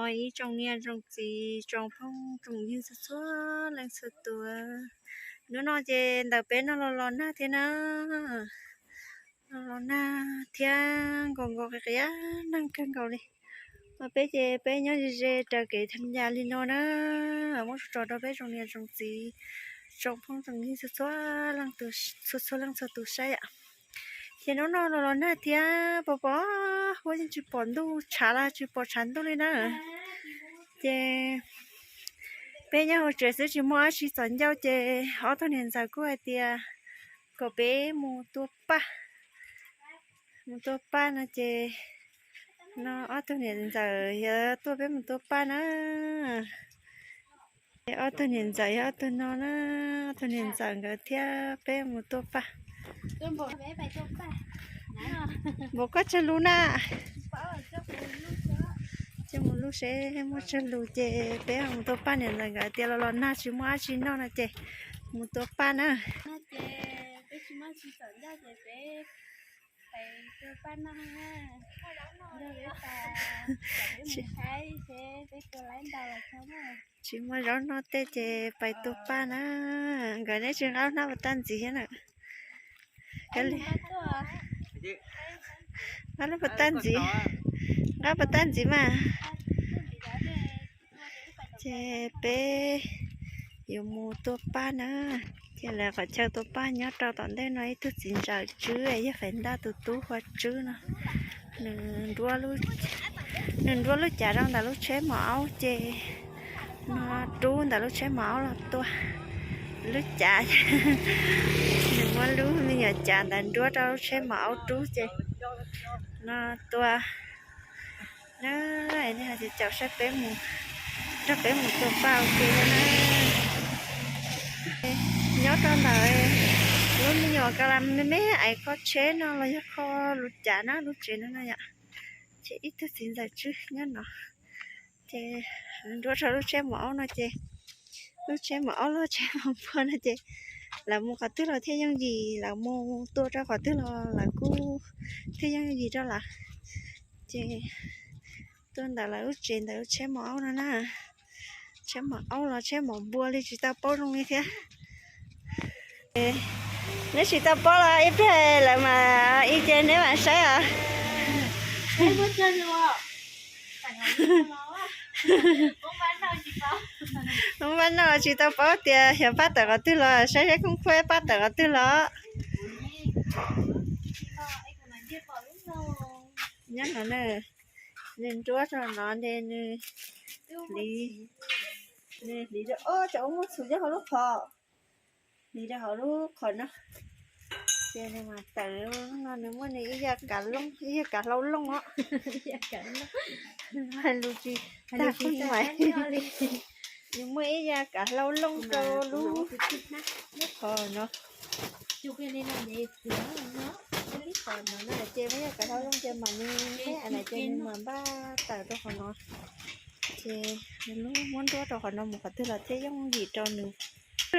Ib tsoom niam tsoom txiv tsoom phooj tsoom ywg txhua txhua leej txhua tus, hnub no ces ntawm peb no los los nag thiab na, los los nag thiab nkaus nkaus qias qias neeg kawg nkaus li. Mas peb ces peb nyob ze ze raws kev tham yas li no na, muab tso rau peb tsoom niam tsoom txiv tsoom phooj tsoom ywg txhua txhua leej txhua tus saib yom. Ces hnub no los los nag thiab pos pos huab yeej tsis pom ntuj tshav los tsis pom tshav ntuj li na. Ces peb nyob hauv tsev xwb tsis muaj dab tsi txom ncauj ces ob tug niam ntxawm kuj hais tias kom peb mus tua paj, mus tua paj no ces no ob tug niam ntxawm yog tuaj peb mus tua paj na. Ces ob tug niam ntxawm yog ob tug no na, ob tug niam ntxawm nkawd thiab peb mus tua paj. Npaum koj tsawg lus na? Coj mus lub seb muaj tsawg lus ces peb mus tua paj, niam ntxawm nkawd tias los los nag tsis muaj dab tsi noj no ces mus tua paj na. Tsis muaj zaub noj tej ces pais tua paj na. Nkawd neb tsis nqa hnab pas tag ntxiv thiab na. Nqa lub pas tag ntxiv, nqa pas tag ntxiv mas. Ces peb yuav mus tua paj na. Ces lawv qhov chaw tua paj nyob rau tom ntej no ib tug txiv ntxawm Tswb yog Faiv Ntaj tus tub hu ua Tswb no. Nws nruab lub cav rau ntawm lub tsheb mos aub ces no rub ntawm lub tsheb mos aub los tua lub cav. Nws muab lub me nyuam cav ntawd nruab rau lub tsheb mos aub rub ces no tua na. Nej ho caum saib peb mus, nrog peb mus tua paj ua ke na. Nyob rau ntawm lub me nyuam ka la me me ais kho tsheb no los yog kho lub cav na, lub tsev no no yom. Ces ib tug txiv ntxawm Tswb nyob no. Ces nruab rau lub tsheb mos aub no ces lub tsheb mos aub los tsheb mos npua no ces lawv mus qhov twg los thiaj yooj yim, lawv mus tua rau qhov twg los lawv kuj thiaj yooj yim rau lawv. Ces tua ntawm lawv lub tsev ntawm lub tsheb mos aub no na. Tsheb mos aub los tsheb mos npua li tsis tau paub zoo li thiab. Neb tsis tau paub los ib pliag lawv mam i ces neb mam saib os. Hmoob Vaj Noj tsis tau paub tias xyov pab tawm qhov twg los, saib saib khoob khuab pab tawm qhov twg los. Nyob no na, nws nruab rau no ces nws hliv, nws hliv rau, o, tsam ua muaj txhuv nyob hauv lub qhov, hliv rau hauv lub qhov no. Ces nws mas tawm no nws muaj nws ib yam kav looj, ib yam kav hlau looj os. Hais lus tsis tag kuj mas nws muaj ib yam kav hlau looj rau lub qhov no. Ces muaj ib yam kav hlau looj ces mam nws, ces nws mam npaj tawm rau qhov no. Ces nws muab nruab rau qhov no mus qhov twg los thiaj yooj yim rau nws.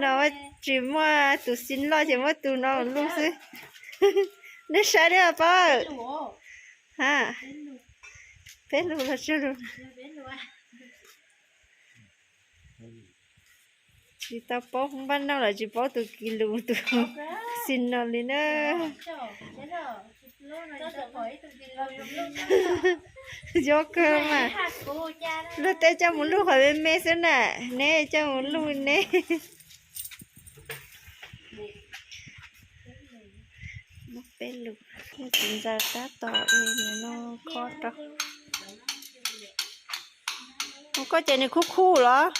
No tsis muaj tus xib loj ces muab tus no lug xwb. Nej saib thiab paub. Ha, peb lus los tsawg lus. Tsis tau paub Hmoob Vaj Noj los tsis paub tus kis lus tus xis no li na. Yuav kawg mas. Luag tej coj mus luj qhov me me xwb na, neb coj mus luj neb. Muab peb lus, txiv ntxawm tab tom ua no kho rau. Mus koj ces nws khub khub los?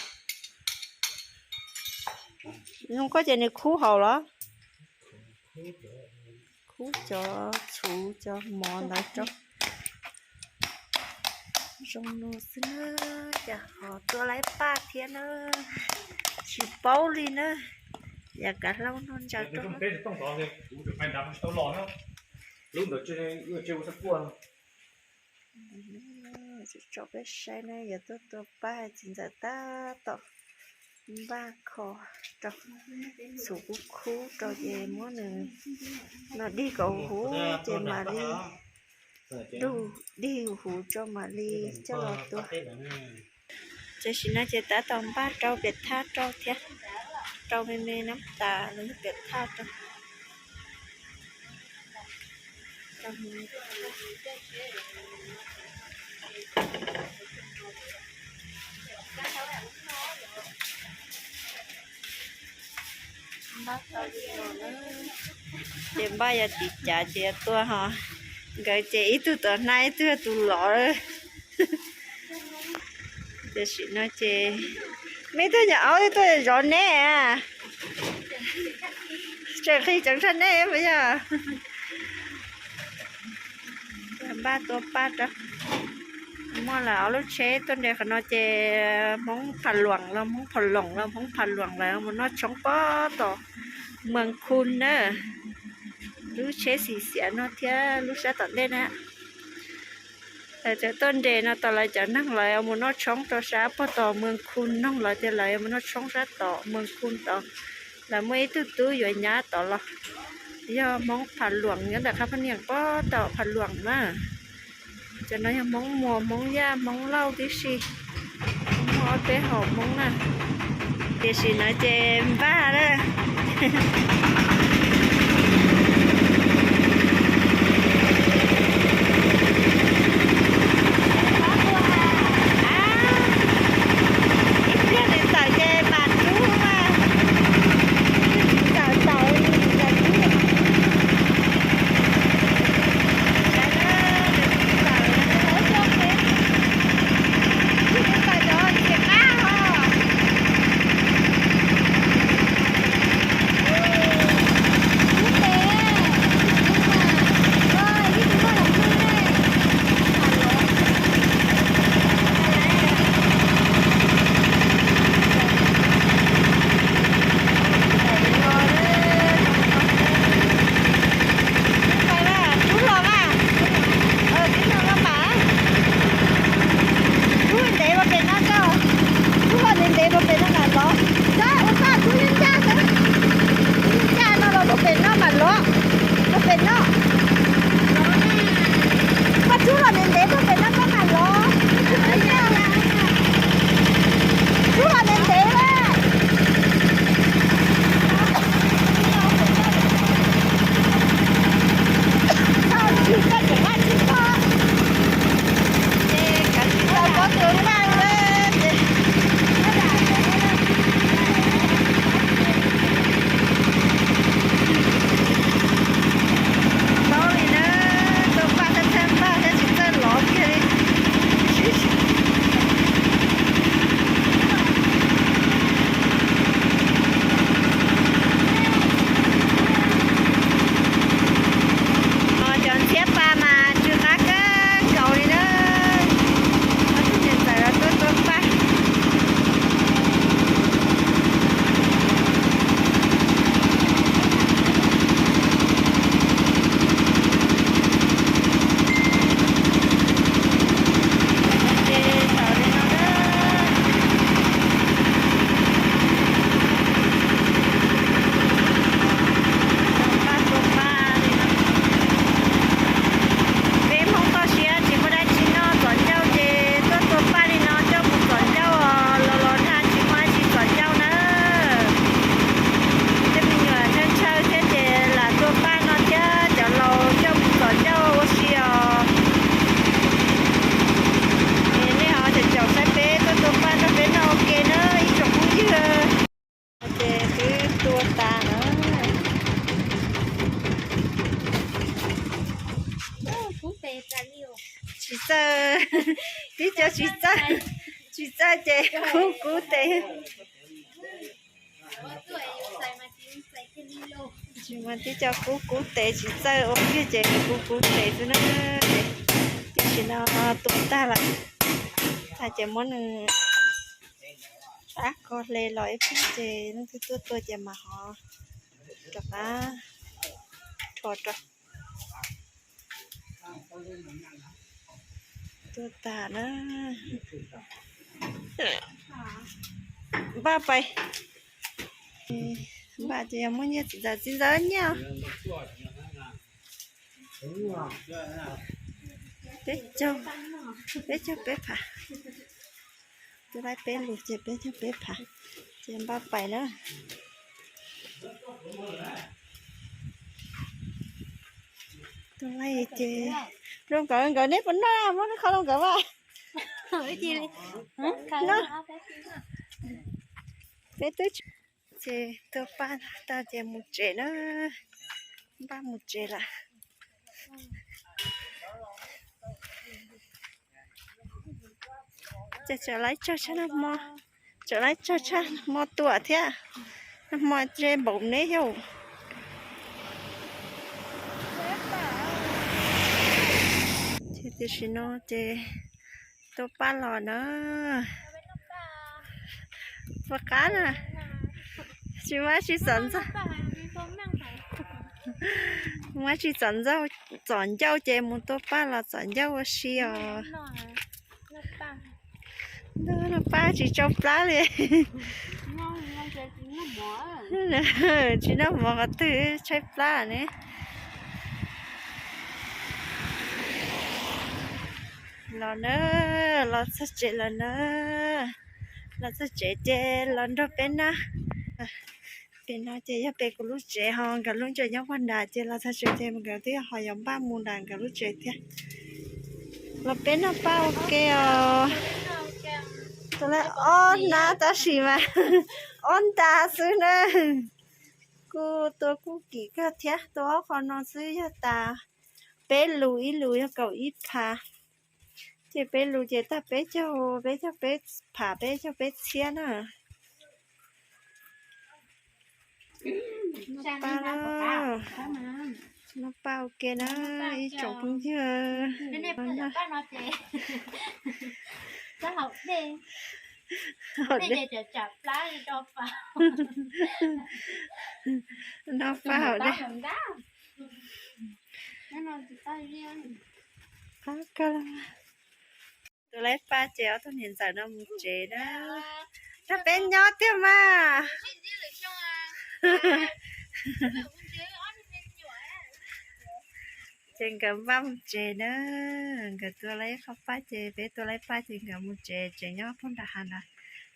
Mus koj ces nws khub hauv los? Khub cov txhuv cov mov ntawd rau. Zoo no xwb na, cas ho tua laib paj thiab na, tsis paub li na. Yam kav hlau no ntsaws rau. Tso peb saib na, yuav tuaj tua paj txiv ntxawm tab tom npaj kho rau, txhuv kub khub rau ces muab nws no dig kom huv ces mam li Lub dig huv rau mam li coj los tua. Tam sim no ces tab tom npaj rau piam thaj rau thiab, rau me me nab tas los yog piam thaj rau. Ces npaj yog tim cav ces yog tuaj ho, nkawd ces ib tug tom nab ib tug yog tus lov. Tam sim no ces me tug nyuam aub tuaj zov neb, tseem qhis tseem tshaj neb puas yog? Npaj tua paj rau. Muaj lawm ob lub tsheb tuaj nres qhov no ces Hmoob Phas Luam los Hmoob Phas Loos los Hmoob Phas Luam lawv mus noj tshoob pob tom Mees Khu na. Lub tsheb xim xiav no thiab lub sab tom ntej na. Lawv txawm tuaj nres no tos lawv cov neeg lawv mus noj tshoob rau sab pog tom Mees Khu, noog lawv tias lawv mus noj tshoob sab tom Mees Khu tod. Lawv muaj ib tug tub yuav nyab tod los, yog Hmoob Phas Luam nyob ntawm qab poj niam pob tom Phas Luam na. Cov no yog Hmoob Muas, Hmoob Yaj, Hmoob Lauj tib si, muaj ob peb hom Hmoob na. Tiam sis no ces npaj na. Ib pliag nws tawm ces mam rub mas, tawm tawm, tawm rub. Rub los mas, tib no no mas, rub ntev mus pem no tso, rub los ntev ntev mus pem no mam lov. Tab ua paj rub ncaj ntawd, ncaj no los mus pem no mam lov, mus pem no. Koj rub los ntev ntev mus pem no koj mam lov. Rub los ntev ntev a. Paub li na, tua paj thaj thaj npaj thiab tsis txawj lov kiag li. Cov ntxhiab pas mas tsw qab kawg nkaus li na. Tus niam ntxawm los tuaj tua paj. Peb Hmoob toj siab tsis muaj dab tsi noj, txom ncauj ces tuaj tua paj li no coj mus txom ncauj os, los los dag tsis muaj dab tsi txom ncauj na. Tej me nyuam ntshaw ntshaw thiab ces lam tua paj no thiab cov laus coj mus txom ncauj ua si os. Es nej ho caum caum saib peb tuaj tua paj nrog peb noj ua ke na ib tsoom phooj ywg. Ces twb tua tas na. Tsis txawj, tib co tsis txawj, tsis txawj ces kub kub tes. Tsis mas tib co kub kub tes tsis txawj ua kiag ces kub kub tes xwb na. Ces tam sim no tua tag lawm, tag ces muab nws rab ko hle los ib pliag ces leej twg tuaj tua ces mas ho rov qab rho rau. Tua tag na. Npaj pais. Npaj ces yog muaj nyiaj txiv ntxawm, txiv ntxawm nyiaj. Peb caug, peb caug peb phav. Tus laij peb lus ces peb caug peb phav, ces npaj pais na. Tus laij ces, rau nkawd, nkawd neb puas noj, muab neb qhov rau nkawd mas. Peb twb ces tuaj paj tag ces mus tsev na, npaj mus tsev lawm. Ces tseem laib tsawg tshaj nag hmo, tseem laib tsawg tshaj nag hmo tuaj thiab. Nag hmo ze npaum neb yog. Ces tam sim no ces tuaj paj los na. Puas qab na? Tsis muaj tsi txom ntxaug, muaj tsi txom ntxaug, txom ncauj ces mus tua paj los txom ncauj ua si os. Noj paj tsis tsau plab li. Tsis noj mov qhov twg tshaib plab ne. Los na, los txog tsev lawm na. Los txog tsev ces los nrog peb na. Pem no ces yog pem kuv lub tsev ho nkawd lub tsev nyob pog nrad ces los txog tsev ces nkawd twb ho yuav npaj mus nram nkawd lub tsev thiab. Los peb noj paj ua ke os. Tus laij ob hnab tab sis mas ob nta xwb na. Kuj tua kuj kim kawg thiab, tua ob qho no xwb yog tas peb lus, ib lus yog kaum ib phav. Ces peb lus ces tag peb caug, peb caug peb phav, peb caug peb txhiab na. Noj paj, noj paj ua ke na ib tsoom phooj ywg. Noj paj haus dej. Tus laij paj ces ob tug niam ntxawm no mus tsev na. Rau peb nyob tiag mas. Ces nkawd npaj mus tsev na, nkawd tua laij qhov paj ces peb tua laij paj ces nkawd mus tsev, tsev nyob pog nram hav na.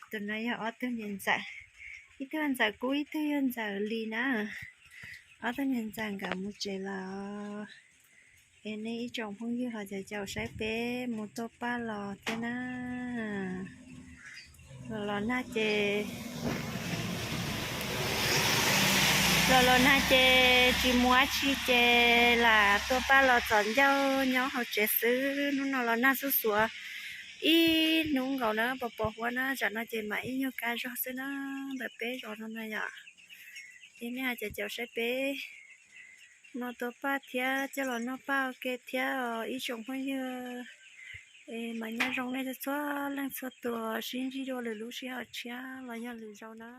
Tus no yog ob tug niam ntxawm, ib tug yog ntxawm Kub, ib tug yog ntxawm Lis na. Ob tug niam ntxawm nkawd mus tsev lawm. Es nej ib tsoom phooj ywg ho caum caum saib peb mus tua paj los thiab na. Los los nag ces, los los nag ces tsis mus dab tsi ces lam tua paj los txom ncauj nyob hauv tsev xwb. Hnub no los nag xuj xuav ib hnub nkaus na, pos pos huab na, tsam no ces mam ib nyuag kaj zog xwb na, ntawm peb zos no na yom. Ces nej ho caum caum saib peb no tua paj thiab coj los noj paj ua ke thiab os ib tsoom phooj ywg. Es mas nyob zoo nej txhua leej txhua tus, sib ntsib dua lwm lub sij hawm tshiab los yog lwm zaus na.